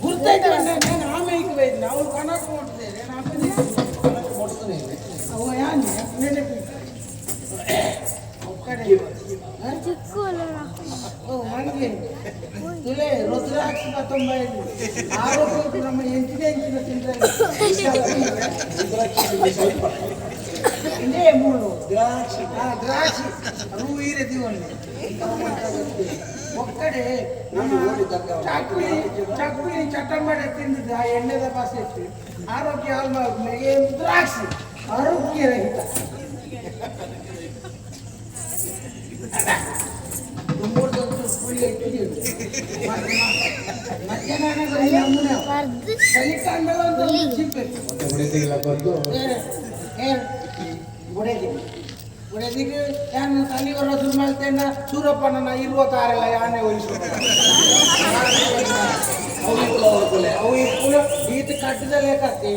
ಗುರ್ತಾಯ್ತು. ನಾನು ಆಮೇಲೆ ಬೈದಿನಿ ಅವಳು ಕನಕ ಕೊಡ್ತೇನೆ. ಅವ ಯಾನೆ ನೆನಪು ಒಕ್ಕಡೆ. ಓ ಮಂಗೆ ತುಲೆ ರುದ್ರಾಕ್ಷಿ ತೊಂಬ ಆರೋಗ್ಯ ನಮ್ಮ ಎಂಚಿನ ಎಂಚಿನ ತಿಂದ್ರೆ ಇದೇ ಮೂಳು ದ್ರಾಕ್ಷಿ. ಆ, ದ್ರಾಕ್ಷಿ ಅವು ಈರೆ ದಿವನ್ನೆ ಒಕ್ಕಡೆ ನಮ್ಮ ಚಾಕುಲಿ ಚಾಕುಲಿ ಚಟ್ಟಂಬಡೆ ತಿಂದಿದ್ದು ಆ ಎಣ್ಣೆದ ಬಾಸೆ ಇತ್ತು. ಆರೋಗ್ಯ ಹಾಳು ಮಾಡ್ಮೇಲೆ ದ್ರಾಕ್ಷಿ ಆರೋಗ್ಯ ರಹಿತ. ಮೂರು ಇಟ್ಟಿದ್ದೀವಿ ಮಧ್ಯಾಹ್ನ ನಮ್ಮನೆ ಚಳಿಕಾಂಡಲ ಒಂದು ಸಿಗ್ಬೇಕು. ಮತ್ತೆ ಹೊಡೆದಿಲ್ಲ ಬಂದು. ಬುಡದಿ ಬುಡದಿಗೆ ಯಾನು ತಲಿವರ ಸುಮ್ಮಲ್ತೇನ ಸೂರಪ್ಪನ ಇರುವ ತಾರೆಲ್ಲ ಯಾನೆ ಒಲಿಸು. ಅವು ಇಪ್ಪುಲ ಹೊರಕೊಲೆ. ಅವು ಇಪ್ಪುಲ ಈತ ಕಟ್ಟದಲ್ಲೇ ಕತ್ತಿ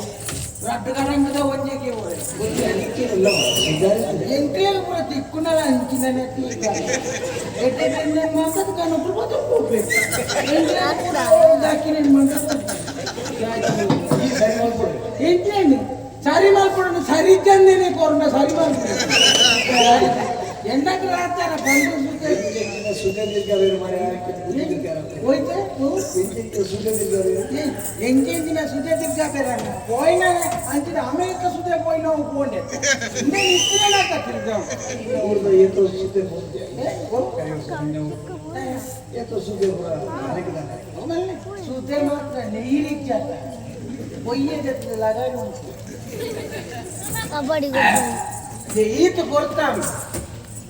ರಡ್ಡು ಕರಂಗದ ಒಂಜೆಗೆ ಹೋರೆ. ದಿಕ್ಕಿಲ್ಲ. ಎಂಕ್ಲೇಲ್ ಪೂರ ತಿಕ್ಕುನಲ ಅಂಚಿನನೆ ತೀಗ ಎಡ್ಡೆ ಮಾತದ ಕನಪುರು ಬತ್ತ ಪೋಪೆ ಎಂಕ್ಲೇಲ್ ಪೂರ ದಾಕಿನ ಮಂಡ. ಈ ಸರಿ ಮಾಡ್ಕೊಡ್ರಿ. ಎಂಕ್ಲೇನು ಸರಿ ಮಲ್ಪಡು, ಸರಿ ಚಂದಿನಿ ಕೊರ್ನ ಸರಿ ಮಲ್ಪಡು. ಎಣ್ಣಕ್ಕೆ ರಾತಾರ ಬಂದು ಸುತ್ತ. ಸುಗಂಧಿಕ ಬೇರೆ ಮಾಡಿ. ಹೋಯ್ತೆ. ಸುಗಂಧಿಕ. ಎಂಜಿನ ಸುದೆ ತಿರ್ಗಾ ಬೇರೆ ಪೋಯ್ನ ಅಂಚಿನ ಅಮೇರಿಕ ಸುದೆ ಪೋಯ್ನ ಹೋಗ್ಕೊಂಡೆ ಇನ್ನೇ ಇತ್ತಿನ ತಿರ್ಗಾ. ಊರ್ದ ಏತೋ ಸುದ್ದೆ ಹೋಗ್ತೆ. ಏತೋ ಸುದ್ದೆ ಪೂರ ಅರೆಕಿದಾನೆ. ಸುದೆ ಮಾತ್ರ ನೀರಿಗೆ ಜಾತ ಪೊಯ್ಯೆ ಜೊತೆ ಲಗಾಡಿ ಉಂಟು. ಕಬಡ್ಡಿ. ಈತ ಕೊರ್ತಾನು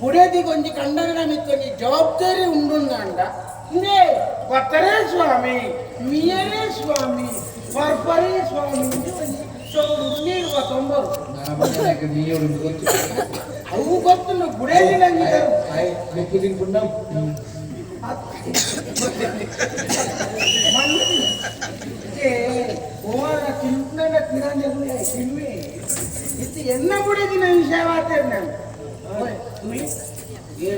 ಬುಡದಿ ಕೊಂಚ ಕಂಡನ ಮಿತ್ತೊಂಜಿ ಜವಾಬ್ದಾರಿ ಉಂಡುಂದಾಂಡ ಇಂದೇ ಬತ್ತರೇ ಸ್ವಾಮಿ, ಮಿಯರೇ ಸ್ವಾಮಿ, ಪರ್ಪರೇ ಸ್ವಾಮಿ ಇಂದು ಒಂಜಿ ಸೊಗಡು ನೀರು ತೊಂಬರು. ನಾನು ಬಂದಾಗ ನೀರು ಗೊತ್ತು. ಅವು ಗೊತ್ತು ಬುಡೇದಿ ನಂಗೆ. ಆಯ್ ನುಪ್ಪು ತಿನ್ಪುಂಡ. ಓರ ತಿಂಡ ತಿರಂದೆ ತಿನ್ನುವೆ ಇದು ಎನ್ನ ಬುಡೇದಿ ವಿಷಯ ಮಾತಾಡ್ ನಾನು. ಓಯ್, ತುಳಿ. ಏ,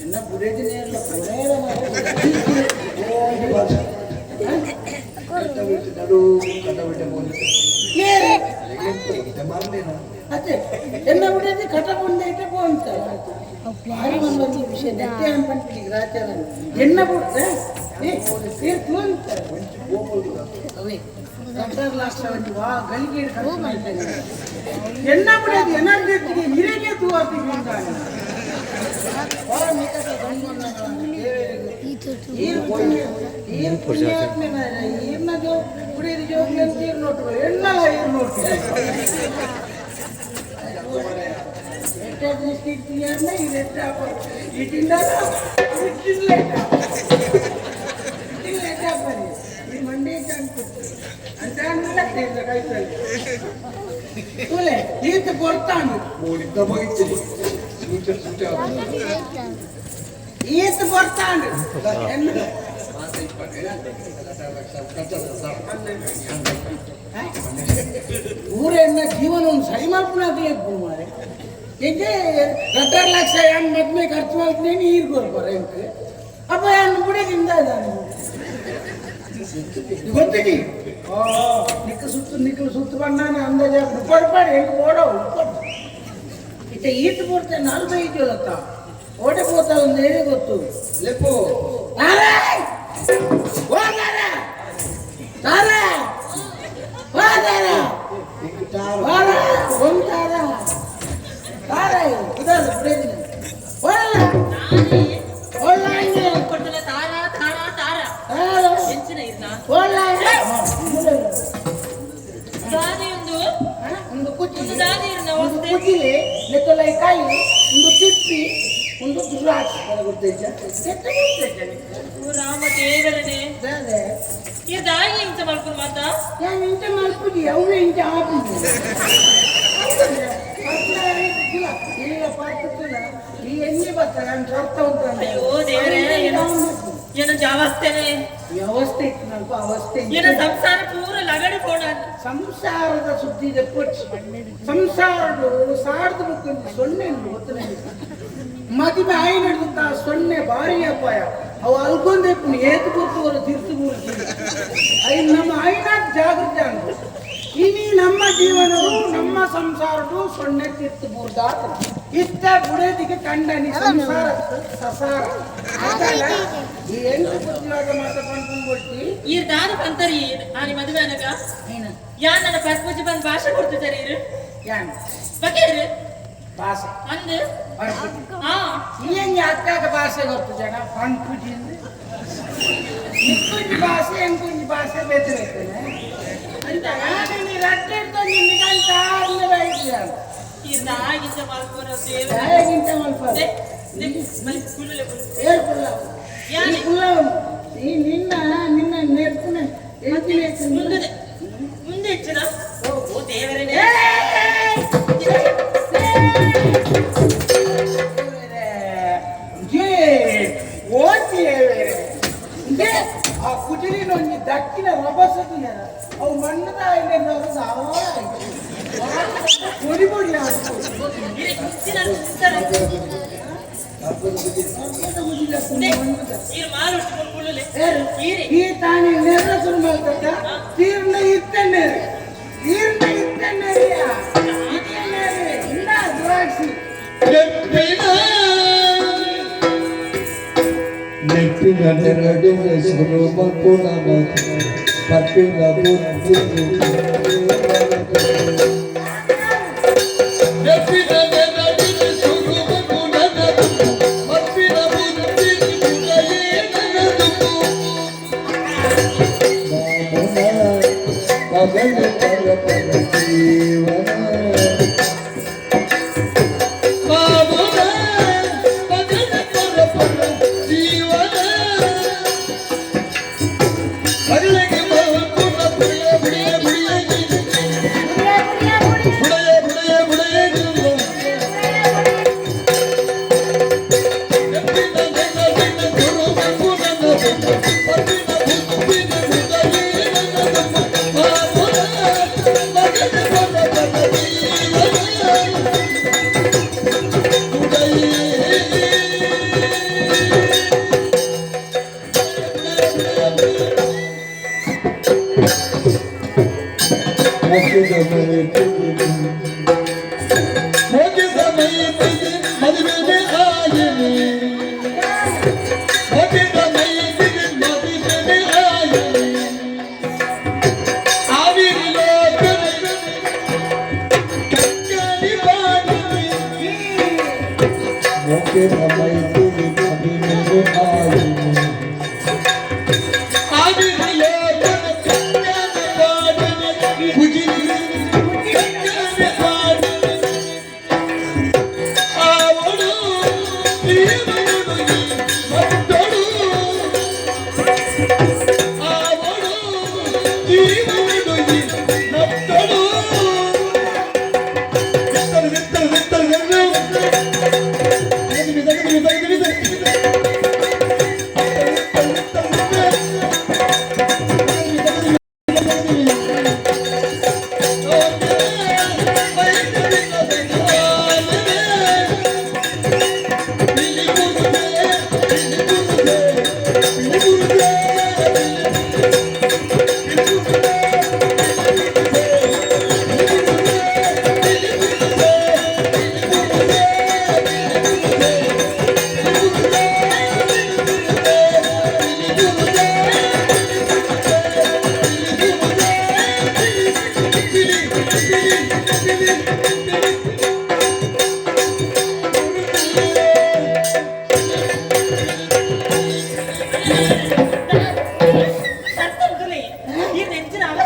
ಎನ್ನ ಬುಡೇದಿ ನೇರ್ಲ ಬುಡೇರ. ಕಟ್ಟ ಬಿಟ್ಟು ನಡು ಕಟ್ಟ ಬಿಟ್ಟೆ ಹೋಗಿ. ನೇರೆ. ಮಾರ್ನೇನ. ಅದೇ ಎನ್ನ ಬುಡೇದಿ ಕಟ ಬಂದ ಇಟ್ಟೆ ಪೋಂತ ಭಾರಿ ಒಂದು ವಿಷಯ ನೆಟ್ಟೆ ಅನ್ಪಂಪಿಗೆ ರಾಚಾರ ಎನ್ನ ಬುಡ ಏ ಏ ತೂಂತ ಅವೇ ಡಾಕ್ಟರ್ ಲಾಸ್ಟ್ ಒಂದು ವಾ ಗಳಿಗೆ ಖರ್ಚು ಮಾಡ್ತೇನೆ. ಎನ್ನ ಬಿಡೋದು ಎನರ್ಜಿ ಹಿರೇಗೆ ತೂವತ್ತಿಗೆ ಉಂಟಾನೆ. ಈರ್ ಪುಣ್ಯಾತ್ಮನ ಈರ್ನ ಜೋ ಕುಡಿಯದು ಜೋಗ್ಲಿ ಅಂತ ಈರ್ ನೋಟು ಎಣ್ಣಲ ಈರ್ ನೋಟು ಎಟ್ಟೆ ದೃಷ್ಟಿ ಇಟ್ಟಿಯಾರ್ನ ಈ ಎಟ್ಟೆ ಇಟ್ಟಿಂದ ಇಟ್ಟಿಲ್ಲ ಇಟ್ಟಿಲ್ಲ ಎಟ್ಟೆ ಹಾಕೋದು. ಈ ಮಂಡಿ ಅಂತ ಅಂದ್ಮೇಲೆ ಕೈತಲ್ಲಿ ತೂಲೆ ಈತ ಕೊರ್ತಾಂಡು. ಓಡಿದ್ದ ಮಗಿಚ್ಚಿರಿ. ಸೂಚ ಸೂಚ. ಈತ ಬರ್ತಾಂಡು ಎನ್ನ ಊರೆಣ್ಣ ಜೀವನ ಒಂದು ಸರಿ ಮಲ್ಪುನಾಗಲೇ ಮಾರೆ. ಎಂಕೆ 2.5 ಲಕ್ಷ ಯಾನ್ ಮದ್ಮೆ ಖರ್ಚು ಮಾಡ್ತೀನಿ ನೀರು ಕೊರ್ಪರ ಎಂಕ್ ಅಪ್ಪ ಯಾನ್ ಬುಡದಿಂದ ಗೊತ್ತಿದಿ ನಿಕ್ಕ ಸುತ್ತು ನಿಕ್ಕಲು ಸುತ್ತು ಬಣ್ಣಾನೆ ಅಂದಾಜ ಉಪ್ಪಡ್ಪಾಡಿ ಹೆಂಗೆ ಓಡೋ ಉಪ್ಪಡು ಇತ್ತ ಈತ ಪೂರ್ತಿ 45 ಲತ್ತ ಓಡೆ ಪೋತ ಒಂದು ಏನೇ ಗೊತ್ತು. ಲೆಪ್ಪು. ತಾರೇ ಓ ತಾರ ತಾರ ಓ ತಾರ. ಇಂಕ್ ಟಾರ್. ವಾರ ಒಂದು ತಾರ ತಾರ ಉದಾರ ಪ್ರಯೋಜನ ಓಡಲ್ಲ ಓಡಲ್ಲ. ಕೊಟ್ಟಲ ತಾರ ತಾರ ತಾರ. ತಾರ. ಎಂಚಿನ ಇರ್ನ? ಓಡಲ್ಲ. ದಾದಿ ಒಂದು ಒಂದು ಕುಚ್ಚಿ. ಒಂದು ದಾದಿ ಇರ್ನ. ಒಂದು ವಸ್ತೆ. ಕುಚ್ಚಿಲೆ ನೆತ್ತೊಲ ಕಾಯಿ ಒಂದು ತಿಪ್ಪಿ ಒಂದು ದುರಾಕ್ಷಿ. ಗೊತ್ತೈತೆ. ಕೆಟ್ಟ ಗೊತ್ತೈತೆ. ಓ ರಾಮ ದೇವರನೆ. ಅದೇ. ಈ ದಾಯಿ ಇಂಚ ಮಲ್ಪುನ ಮಾತ. ನಾನು ಇಂಚ ಮಲ್ಪುಜಿ ಅವೇ ಇಂಚ ಆಪುಜಿ ಇಲ್ಲ ಪಾರ್ಕುತ್ತಿಲ್ಲ ಈ ಎಣ್ಣೆ ಬರ್ತಾರೆ ನಾನು ಸರ್ತ ಉಂಟು. ಅಯ್ಯೋ ದೇವರೇ, ಏನೋ ಏನೋ ಜಾವಸ್ತೇನೆ. ವ್ಯವಸ್ಥೆ ಇತ್ತು ನಲ್ಪ ಅವಸ್ಥೆ. ಏನೋ ಸಂಸಾರ ಪೂರ ಲಗಡಿ ಪೋಣ. ಸಂಸಾರದ ಸುದ್ದಿ ಪೊಚ್ಚು ಸಂಸಾರಡು ಸಾರ್ದು ಬುಕ್ಕೊಂದು ಸೊನ್ನೆ ಉಂಟು ಗೊತ್ತು ನನಗೆ. ಮದುವೆ ಆಯಿ ನಡೆದ ಸೊನ್ನೆ ಭಾರಿ ಅಪಾಯ. ಅವು ಅಲ್ಕೊಂದೇ ಏತು ಗೊತ್ತು ತಿರ್ತು ಬೂರ್ತಿ. ಐನ್ ನಮ್ಮ ಐನ ಜಾಗೃತಿ ಅಂದ ಇನಿ ನಮ್ಮ ಜೀವನವು ನಮ್ಮ ಸಂಸಾರಡು ಸೊನ್ನೆ ತಿರ್ತು ಬೂರ್ದಾತ ಇತ್ತ ಬುಡೇದಿಗೆ ಕಂಡನಿ ಸಂಸಾರ ಸಸಾರ. ಆತಲ್ಲ? ಈ ಎಂಟು ಬುದ್ಧಿವಾದ ಮಾತ ಪಣ್ಕೊಂಡ್ಬಿಡ್ತಿ. ಈರ್ ದಾದ ಪಂತರಿ ಆನಿ ಮದುವೆ ಅನಗ? ನೀನು ಯಾನ್ ನನ್ನ ಪರ್ಪೂಜೆ ಬಂದ್ ಭಾಷೆ ಕೊಡ್ತಿದ್ದಾರೆ ಇರು. ಯಾನ್? ಬಕೇರು. ಭಾಷೆ? ಅಂದು. ಪಣ್ಪುಜಿ. ಹಾ. ಈ ಅಕ್ಕಾಗ ಭಾಷೆ ಗೊತ್ತು ಜನ ಪಣ್ಪುಜಿ. ಇಕ್ಕೊಂಜಿ ಭಾಷೆ ಎಂಕೊಂಜಿ ಭಾಷೆ ಬೇತೆ ಬೇತೆನೆ ಅಂತ ನಾನು ರಟ್ಟೆ ನಿನ್ಗಂತ ಆರ್ನೂರ ಐದು. ಈರ್ ದಾಗಿಂತ ಮಲ್ಪುನ ದೇವ. ದಾಯಗಿಂತ ಮಲ್ಪ. ದೆ ದೆ ಮಲ್ಲಿ ಕುಲ್ಲುಲೆ ಕುಲ್ಲು. ಏರ್ಪುಲ್ಲ. ಯಾನೆ? ಪುಲ್ಲ ಈ ನಿನ್ನ ನಿನ್ನ ನೆರ್ಪುನ ಎಂಚಿನ. ಮುಂದೆ ಮುಂದೆ ಹೆಚ್ಚಿನ ಓ ದೇವರೇ. ಆ ಕುಜಿಲಿನ ಒಂಜಿ ದಕ್ಕಿನ ರಭಸದ ಅವು ಮಣ್ಣದ ಆಯ್ಲೆ ಪೊಡಿ ಪೊಡಿ ಆಯ್ತು. ಇರೆ ಹೆಚ್ಚಿನ ಸುತ್ತರ. ಈರ್ ಮಾರು ಕುಲ್ಲುಲೆ ಈರೆ. ಈ ತಾನಿ ನೆರ್ರ ಸುರು ಮಲ್ತಕ್ಕ ತೀರ್ನ ಇತ್ತನ್ನೇರಿ ತೀರ್ನ ಇತ್ತನ್ನೇರಿಯ ಇತ್ತನ್ನೇರಿ ಇಲ್ಲ ದ್ರಾಕ್ಷಿ. ನೆಪ್ಪಿನ ನೆರಡಿನ ಶುರು ಮಲ್ಪುನ ಪಪ್ಪಿನ ಬುದ್ಧಿ. ನೆಪ್ಪಿನ ನೆರಡಿನ ಶುರು ಮಲ್ಪುನ ಪಪ್ಪಿನ ಬುದ್ಧಿ ನನದುಪ್ಪು. ಮಾಮುನ ಮಗನ ಪರ ಪರ ಜೀವನ ಮಾಮುನ ಮಗನ ಪರ ಪರ ಜೀವನ ಮಗಳಿಗೆ ಮಲ್ಪುನ ಬುಡಿಯ ಬುಡಿಯ ಬುಡಿಯ ಬುಡಯ ಬುಡಯ ಬುಡಯ. ನೆಪ್ಪಿನ ನೆನಪಿನ ಗುರು ಮಲ್ಪುನ ಪಪ್ಪಿನ ಬುದ್ಧಿನ ಹೃದಯ ಮಾಮುನ ಮಗನ ಪರ ಪರ ಜೀವನ.